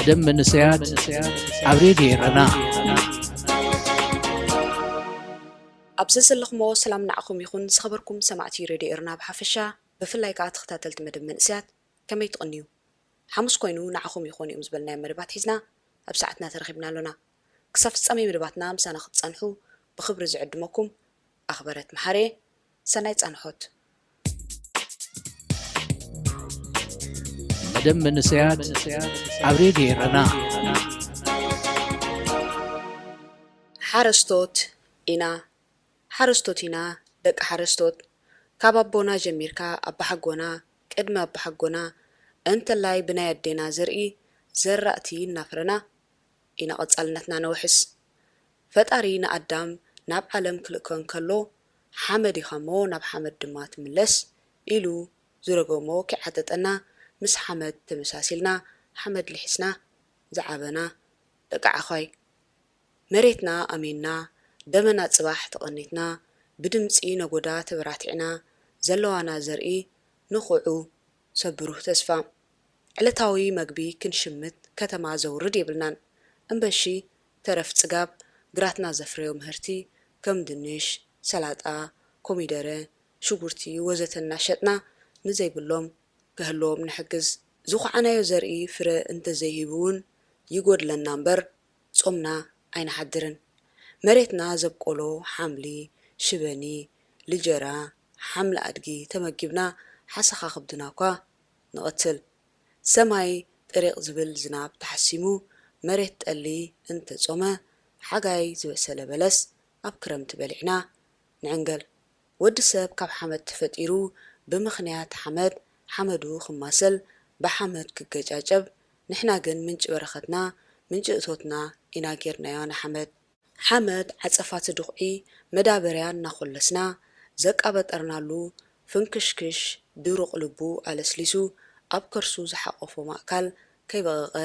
ደም መንእሰያት ኣብ ሬድዮ ኤረና። ኣብ ዘዘለኹሞ ሰላም ንዓኹም ይኹን። ዝኸበርኩም ሰማዕቲ ሬድዮ ኤረና ብሓፈሻ፣ ብፍላይ ከኣ ተኸታተልቲ መደብ መንእሰያት ከመይ ትቕንዩ? ሓሙስ ኮይኑ ንዓኹም ይኾኑ እዮም ዝበልናዮም መደባት ሒዝና ኣብ ሰዓትና ተረኺብና ኣሎና። ክሳብ ፍጻሜ መደባትና ምሳና ክትጸንሑ ብኽብሪ ዝዕድመኩም ኣኽበረት መሓሬ። ሰናይ ጻንሖት። መደብ መንእሰያት ኣብ ሬድዮ ኤረና። ሓረስቶት ኢና። ሓረስቶት ኢና፣ ደቂ ሓረስቶት። ካብ ኣቦና ጀሚርካ ኣባሓጎና፣ ቅድሚ ኣባሓጎና፣ እንተላይ ብናይ ኣዴና ዘርኢ ዘራእቲ እናፍረና ኢና ቀጻልነትና ነውሕስ። ፈጣሪ ንኣዳም ናብ ዓለም ክልእኮ እንከሎ፣ ሓመድ ኢኻ እሞ ናብ ሓመድ ድማ ትምለስ ኢሉ ዝረገሞ ከይዓጠጠና፣ ምስ ሓመድ ተመሳሲልና ሓመድ ልሒስና ዝዓበና ደቂ ዓዃይ። መሬትና ኣሚንና፣ ደመና ጽባሕ ተቐኒትና፣ ብድምጺ ነጎዳ ተበራቲዕና፣ ዘለዋና ዘርኢ ንኹዑ ሰብ ብሩህ ተስፋ። ዕለታዊ መግቢ ክንሽምት ከተማ ዘውርድ የብልናን። እምበሺ ተረፍ ጽጋብ ግራትና ዘፍረዮ ምህርቲ ከም ድንሽ፣ ሰላጣ፣ ኮሚደረ፣ ሽጉርቲ ወዘተ እናሸጥና ንዘይብሎም ከህልዎም ንሕግዝ። ዝኹዓናዮ ዘርኢ ፍረ እንተዘይሂቡ እውን ይጎድለና እምበር ጾምና ኣይንሓድርን። መሬትና ዘብቆሎ ሓምሊ፣ ሽበኒ፣ ልጀራ፣ ሓምሊ ኣድጊ ተመጊብና ሓሰኻ ከብድና እኳ ንቐትል። ሰማይ ጥሪቕ ዝብል ዝናብ ተሓሲሙ መሬት ጠሊ እንተጾመ፣ ሓጋይ ዝበሰለ በለስ ኣብ ክረምቲ በሊዕና ንዕንገል። ወዲ ሰብ ካብ ሓመድ ተፈጢሩ፣ ብምኽንያት ሓመድ ሓመዱ ክማሰል፣ ብሓመድ ክገጫጨብ፣ ንሕና ግን ምንጪ በረኸትና፣ ምንጪ እቶትና ኢና ጌርናዮ ንሓመድ። ሓመድ ዓጸፋ ትድኹዒ መዳበርያ እናኾለስና ዘቃበጠርናሉ ፍንክሽክሽ ድሩቕ ልቡ ኣለስሊሱ ኣብ ከርሱ ዝሓቖፎ ማእካል ከይበቐቐ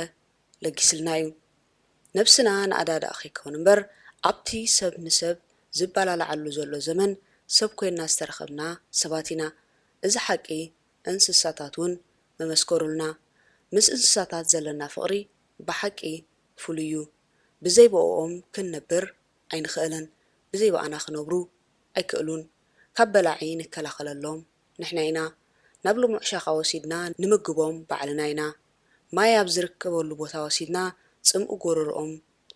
ለጊስልና እዩ። ነብስና ንኣዳዳእ ከይከውን እምበር ኣብቲ ሰብ ንሰብ ዝባላልዓሉ ዘሎ ዘመን ሰብ ኮይንና ዝተረኸብና ሰባት ኢና። እዚ ሓቂ እንስሳታት እውን መመስከሩልና። ምስ እንስሳታት ዘለና ፍቕሪ ብሓቂ ፍሉይ እዩ። ብዘይ ብኦኦም ክንነብር ኣይንኽእልን፣ ብዘይ ብኣና ክነብሩ ኣይክእሉን። ካብ በላዒ ንከላኸለሎም ንሕና ኢና። ናብ ልሙዕ ሻኻ ወሲድና ንምግቦም ባዕልና ኢና። ማይ ኣብ ዝርከበሉ ቦታ ወሲድና ጽምኢ ጎረርኦም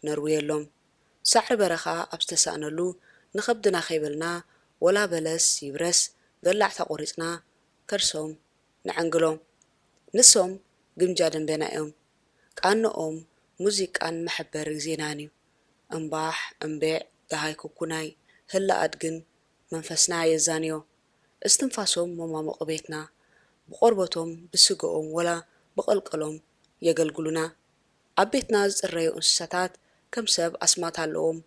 ነርውየሎም። ሳዕሪ በረኻ ኣብ ዝተሳእነሉ ንኸብድና ከይበልና ወላ በለስ ይብረስ ገላዕታ ቆሪጽና ከርሶም ንዓንግሎም። ንሶም ግምጃ ደንቤና እዮም። ቃንኦም ሙዚቃን መሐበሪ ግዜናን እዩ። እምባሕ እምቤዕ ደሃይ ኩኩናይ ህለ ኣድግን መንፈስና የዛንዮ። እስትንፋሶም መማሙቒ ቤትና። ብቖርበቶም ብስግኦም ወላ ብቐልቀሎም የገልግሉና። ኣብ ቤትና ዝጽረዩ እንስሳታት ከም ሰብ ኣስማት ኣለዎም።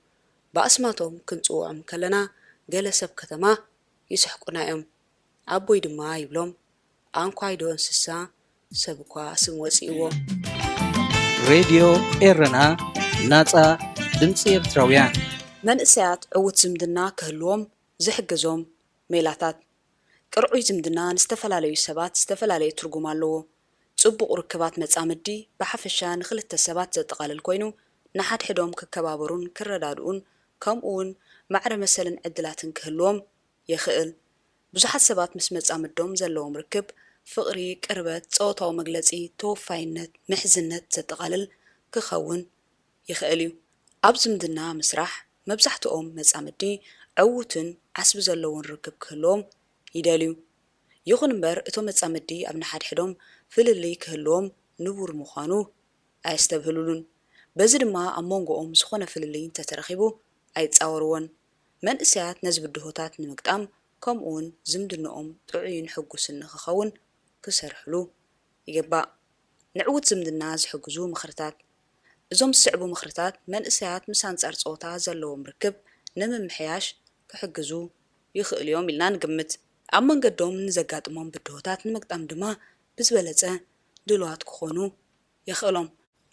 ብኣስማቶም ክንጽውዖም ከለና ገለ ሰብ ከተማ ይስሕቁና እዮም። ኣቦይ ድማ ይብሎም ኣንኳይ ዶ እንስሳ ሰብ እኳ ስም ወጺእዎ። ሬድዮ ኤረና ናጻ ድምጺ ኤርትራውያን። መንእሰያት ዕዉት ዝምድና ክህልዎም ዝሕግዞም ሜላታት። ቅርዑይ ዝምድና ንዝተፈላለዩ ሰባት ዝተፈላለየ ትርጉም ኣለዎ። ጽቡቕ ርክባት መጻምዲ ብሓፈሻ ንኽልተ ሰባት ዘጠቓልል ኮይኑ፣ ንሓድሕዶም ክከባበሩን ክረዳድኡን ከምኡ እውን ማዕረ መሰልን ዕድላትን ክህልዎም የኽእል። ብዙሓት ሰባት ምስ መጻምዶም ዘለዎም ርክብ ፍቕሪ፣ ቅርበት፣ ጸወታዊ መግለጺ፣ ተወፋይነት፣ ምሕዝነት ዘጠቓልል ክኸውን ይኽእል እዩ። ኣብ ዝምድና ምስራሕ መብዛሕትኦም መጻምዲ ዕዉትን ዓስቢ ዘለዎን ርክብ ክህልዎም ይደልዩ። ይኹን እምበር እቶም መጻምዲ ኣብ ንሓድሕዶም ፍልልይ ክህልዎም ንቡር ምዃኑ ኣየስተብህሉሉን። በዚ ድማ ኣብ መንጎኦም ዝኾነ ፍልልይ እንተተረኺቡ ኣይጻወርዎን። መንእሰያት ነዚ ብድሆታት ንምግጣም ከምኡውን ዝምድንኦም ጥዑይን ሕጉስን ንኽኸውን ክሰርሕሉ ይግባእ። ንዕዉት ዝምድና ዝሕግዙ ምኽርታት። እዞም ዝስዕቡ ምኽርታት መንእሰያት ምስ ኣንጻር ጸወታ ዘለዎም ርክብ ንምምሕያሽ ክሕግዙ ይኽእሉ እዮም ኢልና ንግምት። ኣብ መንገዶም ንዘጋጥሞም ብድሆታት ንምግጣም ድማ ብዝበለጸ ድሉዋት ክኾኑ የኽእሎም።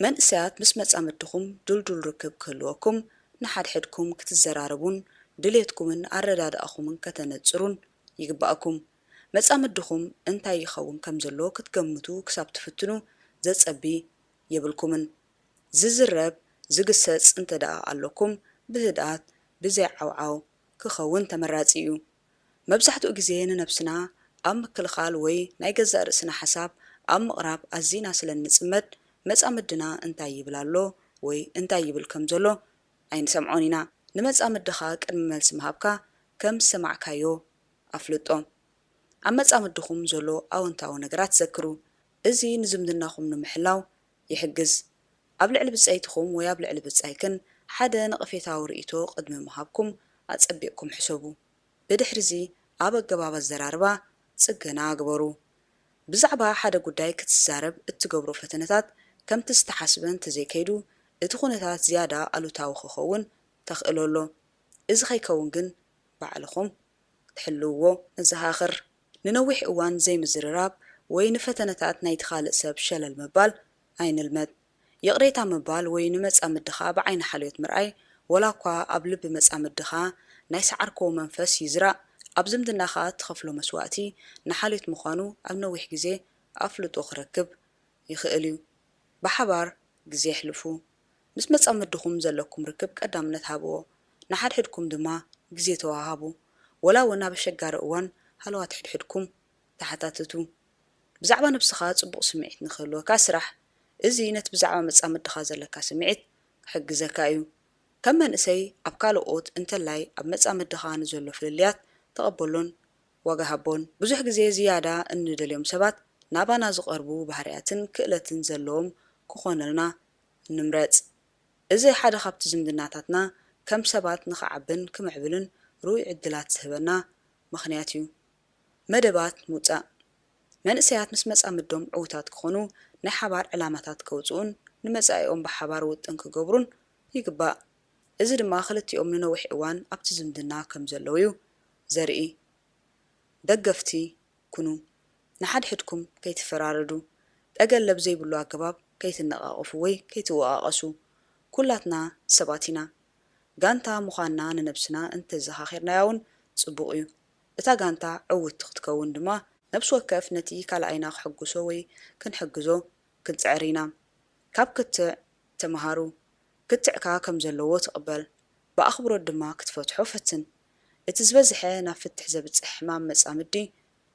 መንእሰያት ምስ መጻምድኹም ድልዱል ርክብ ክህልወኩም፣ ንሓድሕድኩም ክትዘራረቡን ድሌትኩምን ኣረዳድኣኹምን ከተነጽሩን ይግባእኩም። መጻምድኹም እንታይ ይኸውን ከም ዘሎ ክትገምቱ ክሳብ ትፍትኑ ዘጸቢ የብልኩምን። ዝዝረብ ዝግሰጽ እንተ ደኣ ኣለኩም፣ ብህድኣት፣ ብዘይ ዓውዓው ክኸውን ተመራጺ እዩ። መብዛሕትኡ ግዜ ንነብስና ኣብ ምክልኻል ወይ ናይ ገዛእ ርእስና ሓሳብ ኣብ ምቕራብ ኣዚና ስለ እንጽመድ፣ መጻምድና እንታይ ይብል ኣሎ ወይ እንታይ ይብል ከም ዘሎ ኣይንሰምዖን ኢና። ንመጻምድኻ ቅድሚ መልሲ ምሃብካ ከም ዝሰማዕካዮ ኣፍልጦ። ኣብ መጻምድኹም ዘሎ ኣወንታዊ ነገራት ዘክሩ። እዚ ንዝምድናኹም ንምሕላው ይሕግዝ። ኣብ ልዕሊ ብጸይትኹም ወይ ኣብ ልዕሊ ብጻይክን ሓደ ነቐፌታዊ ርእይቶ ቅድሚ ምሃብኩም ኣጸቢቕኩም ሕሰቡ። ብድሕሪዚ ኣብ ኣገባብ ኣዘራርባ ጽገና ግበሩ። ብዛዕባ ሓደ ጉዳይ ክትዛረብ እትገብሮ ፈተነታት ከምቲ ዝተሓስበ እንተዘይከይዱ፣ እቲ ኩነታት ዝያዳ ኣሉታዊ ክኸውን ተኽእሎ ኣሎ። እዚ ከይከውን ግን ባዕልኹም ክትሕልውዎ ነዘኻኽር። ንነዊሕ እዋን ዘይምዝርራብ ወይ ንፈተነታት ናይቲ ካልእ ሰብ ሸለል ምባል ኣይንልመድ። ይቕሬታ ምባል ወይ ንመጻምድኻ ብዓይኒ ሓልዮት ምርኣይ፣ ወላ እኳ ኣብ ልቢ መጻምድኻ ናይ ሰዓርኮ መንፈስ ይዝራእ፣ ኣብ ዝምድናኻ እትኸፍሎ መስዋእቲ ንሓልዮት ምዃኑ ኣብ ነዊሕ ግዜ ኣፍልጦ ክረክብ ይኽእል እዩ። ብሓባር ግዜ ኣሕልፉ። ምስ መጻምድኹም ዘለኩም ርክብ ቀዳምነት ሃብዎ። ንሓድሕድኩም ድማ ግዜ ተወሃሃቡ። ወላ እውን ኣብ ኣሸጋሪ እዋን ሃለዋት ሕድሕድኩም ተሓታትቱ። ብዛዕባ ነብስኻ ጽቡቕ ስምዒት ንኽህልወካ ስራሕ። እዚ ነቲ ብዛዕባ መጻምድኻ ዘለካ ስምዒት ክሕግዘካ እዩ። ከም መንእሰይ ኣብ ካልኦት እንተላይ ኣብ መጻምድኻ ንዘሎ ፍልልያት ተቐበሎን ዋጋ ሃቦን። ብዙሕ ግዜ ዝያዳ እንደልዮም ሰባት ናባና ዝቐርቡ ባህርያትን ክእለትን ዘለዎም ክኾነልና ንምረጽ። እዚ ሓደ ካብቲ ዝምድናታትና ከም ሰባት ንኽዓብን ክምዕብልን ርኡይ ዕድላት ዝህበና ምኽንያት እዩ። መደባት ምውጻእ። መንእሰያት ምስ መጻምዶም ዕዉታት ክኾኑ፣ ናይ ሓባር ዕላማታት ከውጽኡን ንመጻኢኦም ብሓባር ውጥን ክገብሩን ይግባእ። እዚ ድማ ክልቲኦም ንነዊሕ እዋን ኣብቲ ዝምድና ከም ዘለዉ እዩ ዘርኢ። ደገፍቲ ኩኑ። ንሓድሕድኩም ከይትፈራረዱ። ጠገለብ ዘይብሉ ኣገባብ ከይትነቓቐፉ ወይ ከይትወቓቐሱ። ኩላትና ሰባት ኢና። ጋንታ ምዃንና ንነብስና እንተዘኻኺርናያ እውን ጽቡቕ እዩ። እታ ጋንታ ዕውትቲ ክትከውን ድማ፣ ነብሲ ወከፍ ነቲ ካልኣይና ከሐጉሶ ወይ ክንሕግዞ ክንጽዕር ኢና። ካብ ክትዕ ተመሃሩ። ክትዕካ ከም ዘለዎ ተቐበል፣ ብኣኽብሮት ድማ ክትፈትሖ ፈትን። እቲ ዝበዝሐ ናብ ፍትሕ ዘብጽሕ ሕማም መጻምዲ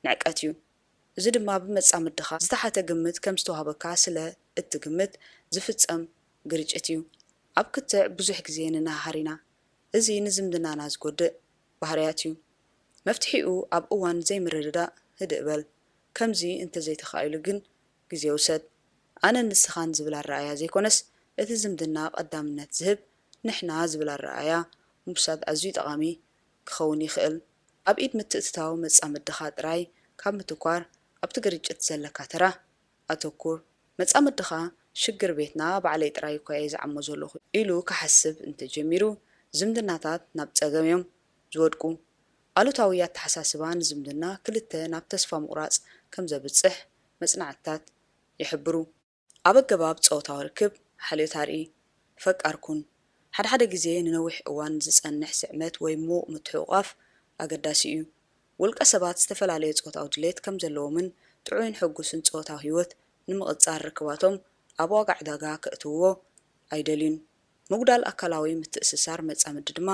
ንዕቀት እዩ። እዚ ድማ ብመጻምድኻ ዝተሓተ ግምት ከም ዝተዋህበካ ስለ እትግምት ዝፍጸም ግርጭት እዩ። ኣብ ክትዕ ብዙሕ ግዜ ንነሃሃር ኢና። እዚ ንዝምድናና ዝጎድእ ባህርያት እዩ። መፍትሒኡ ኣብ እዋን ዘይምርድዳእ ህድእ በል። ከምዚ እንተዘይተኻኢሉ ግን ግዜ ውሰድ። ኣነን ንስኻን ዝብል ኣረኣእያ ዘይኮነስ፣ እቲ ዝምድና ቀዳምነት ዝህብ ንሕና ዝብል ኣረኣእያ ምውሳድ ኣዝዩ ጠቓሚ ክኸውን ይኽእል። ኣብ ኢድ ምትእትታው መጻምድኻ ጥራይ ካብ ምትኳር፣ ኣብቲ ግርጭት ዘለካ ተራ ኣተኩር። መጻምድኻ ሽግር ቤትና ባዕለይ ጥራይ እኳ እየ ዝዓሞ ዘለኹ ኢሉ ክሓስብ እንተጀሚሩ፣ ዝምድናታት ናብ ጸገም እዮም ዝወድቁ። ኣሉታዊ ኣተሓሳስባ ንዝምድና ክልተ ናብ ተስፋ ምቑራጽ ከም ዘብጽሕ መጽናዕትታት ይሕብሩ። ኣብ ኣገባብ ጾታዊ ርክብ ሓልዮት ኣርኢ። ፈቃር ኩን። ሓደ ሓደ ግዜ ንነዊሕ እዋን ዝጸንሕ ስዕመት ወይ ምዉቕ ምትሕቑቓፍ ኣገዳሲ እዩ። ውልቀ ሰባት ዝተፈላለየ ጾታዊ ድሌት ከም ዘለዎምን ጥዑይን ሕጉስን ጾታዊ ህይወት ንምቕጻል ርክባቶም ኣብ ዋጋ ዕዳጋ ከእትውዎ ኣይደልዩን። ምጉዳል ኣካላዊ ምትእስሳር መጻምዲ ድማ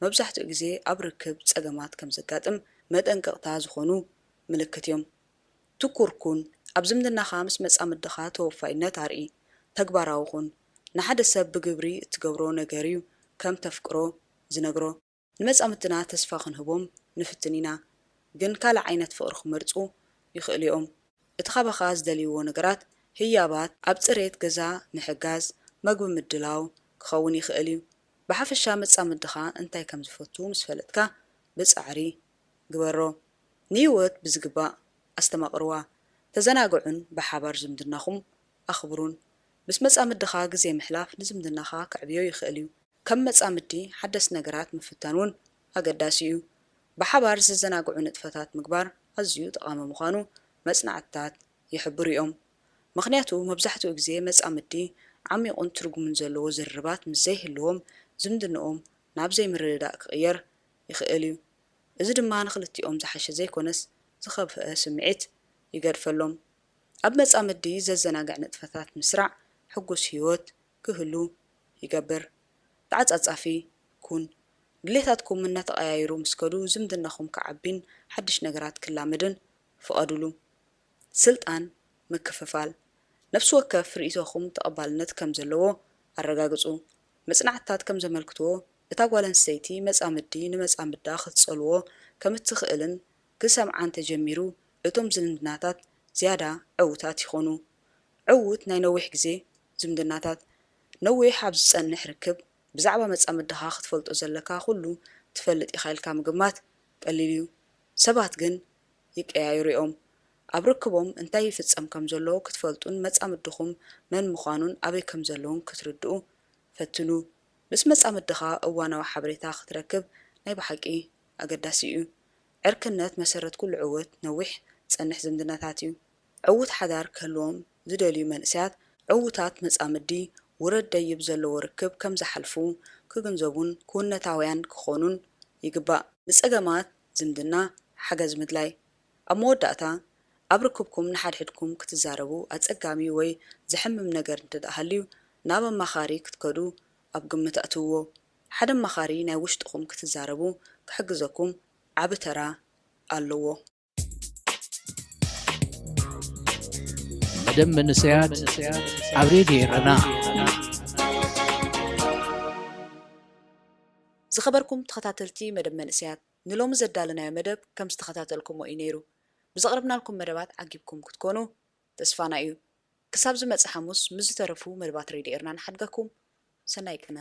መብዛሕትኡ ግዜ ኣብ ርክብ ጸገማት ከም ዘጋጥም መጠንቀቕታ ዝኾኑ ምልክት እዮም። ትኩር ኩን። ኣብ ዝምድናኻ ምስ መጻምድኻ ተወፋይነት ኣርኢ። ተግባራዊ ኩን። ንሓደ ሰብ ብግብሪ እትገብሮ ነገር እዩ ከም ተፍቅሮ ዝነግሮ። ንመጻምድትና ተስፋ ክንህቦም ንፍትን ኢና፣ ግን ካልእ ዓይነት ፍቕሪ ክመርጹ ይኽእሉ እዮም። እቲ ካባኻ ዝደልይዎ ነገራት ህያባት ኣብ ጽሬት ገዛ ምሕጋዝ፣ መግቢ ምድላው ክኸውን ይኽእል እዩ። ብሓፈሻ መጻምድኻ እንታይ ከም ዝፈቱ ምስ ፈለጥካ ብጻዕሪ ግበሮ። ንህይወት ብዝግባእ ኣስተማቕርዋ። ተዘናግዑን ብሓባር ዝምድናኹም ኣኽብሩን። ምስ መጻምድኻ ግዜ ምሕላፍ ንዝምድናኻ ከዕብዮ ይኽእል እዩ። ከም መጻምዲ ሓደስቲ ነገራት ምፍታን እውን ኣገዳሲ እዩ። ብሓባር ዘዘናግዑ ንጥፈታት ምግባር ኣዝዩ ጠቓሚ ምዃኑ መጽናዕትታት ይሕብሩ እዮም። ምኽንያቱ መብዛሕትኡ ግዜ መጻምዲ ዓሚቑን ትርጉምን ዘለዎ ዝርርባት ምስ ዘይህልዎም ዝምድንኦም ናብ ዘይምርድዳእ ክቕየር ይኽእል እዩ። እዚ ድማ ንኽልቲኦም ዝሓሸ ዘይኮነስ ዝኸፍአ ስምዒት ይገድፈሎም። ኣብ መጻምዲ ዘዘናግዕ ንጥፈታት ምስራዕ ሕጉስ ህይወት ክህሉ ይገብር። ተዓጻጻፊ ኩን። ድሌታትኩም እናተቐያየሩ ምስ ከዱ ዝምድናኹም ክዓቢን ሓድሽ ነገራት ክላመድን ፍቐዱሉ። ስልጣን ምክፍፋል። ነፍሲ ወከፍ ርእይቶኹም ተቐባልነት ከም ዘለዎ ኣረጋግጹ። መጽናዕትታት ከም ዘመልክትዎ፣ እታ ጓል ኣንስተይቲ መጻምዲ ንመጻምዳ ክትጸልዎ ከም እትኽእልን ክሰምዓ እንተጀሚሩ፣ እቶም ዝምድናታት ዝያዳ ዕዉታት ይኾኑ። ዕዉት ናይ ነዊሕ ግዜ ዝምድናታት። ነዊሕ ኣብ ዝጸንሕ ርክብ፣ ብዛዕባ መጻምድኻ ክትፈልጦ ዘለካ ኩሉ ትፈልጥ ኢኻ ኢልካ ምግማት ቀሊል እዩ። ሰባት ግን ይቀያየሩ እዮም። ኣብ ርክቦም እንታይ ይፍጸም ከም ዘሎ ክትፈልጡን መጻምድኹም መን ምዃኑን ኣበይ ከም ዘለውን ክትርድኡ ፈትኑ። ምስ መጻምድኻ እዋናዊ ሓበሬታ ክትረክብ ናይ ብሓቂ ኣገዳሲ እዩ። ዕርክነት መሰረት ኩሉ ዕዉት ነዊሕ ዝጸንሕ ዝምድናታት እዩ። ዕዉት ሓዳር ክህልዎም ዝደልዩ መንእሰያት፣ ዕዉታት መጻምዲ ውረድ ደይብ ዘለዎ ርክብ ከም ዝሓልፉ ክግንዘቡን ክውንነታውያን ክኾኑን ይግባእ። ንጸገማት ዝምድና ሓገዝ ምድላይ። ኣብ መወዳእታ፣ ኣብ ርክብኩም ንሓድሕድኩም ክትዛረቡ ኣጸጋሚ ወይ ዘሕምም ነገር እንተ ደኣ ሃልዩ፣ ናብ ኣማኻሪ ክትከዱ ኣብ ግምት ኣእትውዎ። ሓደ ኣማኻሪ ናይ ውሽጥኹም ክትዛረቡ ክሕግዘኩም ዓቢ ተራ ኣለዎ። መደብ መንእሰያት ኣብ ሬድዮ ኤረና። ዝኸበርኩም ተኸታተልቲ መደብ መንእሰያት፣ ንሎሚ ዘዳለናዮ መደብ ከም ዝተኸታተልኩሞ እዩ ነይሩ። ብዘቕረብናልኩም መደባት ዓጊብኩም ክትኮኑ ተስፋና እዩ። ክሳብ ዝመጽእ ሓሙስ ምስ ዝተረፉ መደባት ሬድዮ ኤርና ንሓድገኩም። ሰናይ ቅነ።